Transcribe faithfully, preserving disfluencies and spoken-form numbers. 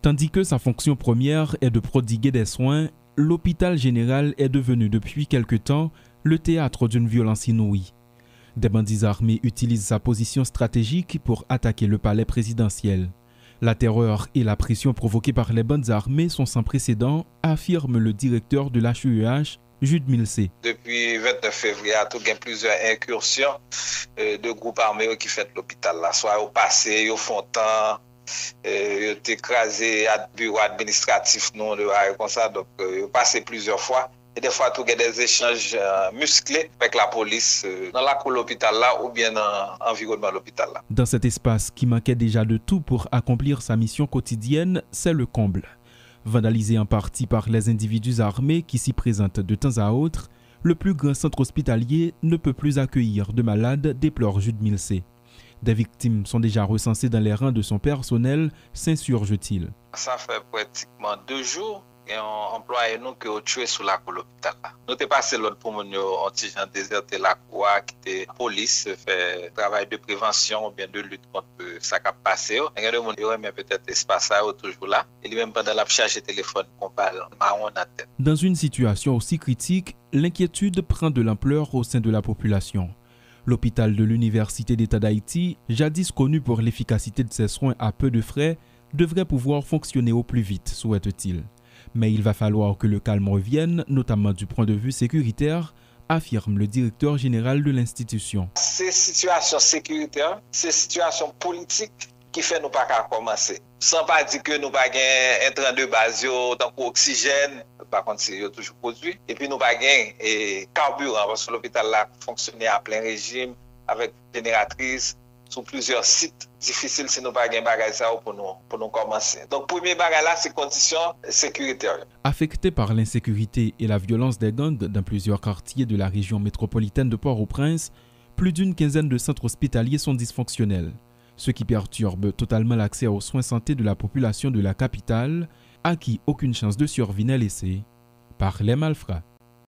Tandis que sa fonction première est de prodiguer des soins, l'hôpital général est devenu depuis quelque temps le théâtre d'une violence inouïe. Des bandits armés utilisent sa position stratégique pour attaquer le palais présidentiel. La terreur et la pression provoquées par les bandes armées sont sans précédent, affirme le directeur de l'H U E H, Jude Milcé. Depi vennèf fevriye a tou, gen plizyè enkisyon de gwoup ame yo ki fèt lopital la. Swa yo pase, yo fè yon tan, yo te kraze biwo administratif nou, de bagay konsa. Donk, yo pase plizyè fwa. E dèfwa tou gen de echanj miskle avèk lapolis nan lakou lopital la oubyen nan anviwònman lopital la. Dans cet espace qui manquait déjà de tout pour accomplir sa mission quotidienne, c'est le comble. Vandalisé en partie par les individus armés qui s'y présentent de temps à autre, le plus grand centre hospitalier ne peut plus accueillir de malades, déplore Jude Milcé. Des victimes sont déjà recensées dans les rangs de son personnel, s'insurge-t-il. Sa fè pratikman de jou, gen yon anplwaye nou ke yo tchwe sou lakou lopital la. Nou te pase lòd pou moun yo yon ti jan dezète lakou a, kite polis fè travay de prevansyon oubyen de lit kont sa k ap pase yo. Men gen de moun yo renmen petèt espas sa yo toujou la. E li menm pandan l ap chaje telefòn, gon bal mawon nan tèt. Dans une situation aussi critique, l'inquiétude prend de l'ampleur au sein de la population. L'hôpital de l'Université d'État d'Haïti, jadis connu pour l'efficacité de ses soins à peu de frais, devrait pouvoir fonctionner au plus vite, souhaite-t-il. Mais il va falloir que le calme revienne, notamment du point de vue sécuritaire, affirme le directeur général de l'institution. Se sitiyasyon sekiritè, se sitiyasyon politik ki fè nou pa ka kòmanse. San pa di ke nou pa gen entran de baz yo, tankou oksijèn, pa konn si yo toujou pwodui, epi nou pa gen e, kabiran, paske lopital la fonksyone a plen rejim, avèk jeneratris, sou plizyè sit. Difisil si nou pa gen bagay sa yo pou nou, pou nou kòmanse. Donk, premye bagay la, se kondisyon sekiritè yo. Affectés par l'insécurité et la violence des gangs dans plusieurs quartiers de la région métropolitaine de Port-au-Prince, plus d'une quinzaine de centres hospitaliers sont dysfonctionnels, ce qui perturbe totalement l'accès aux soins santé de la population de la capitale, à qui aucune chance de survie n'est laissée par les malfrats.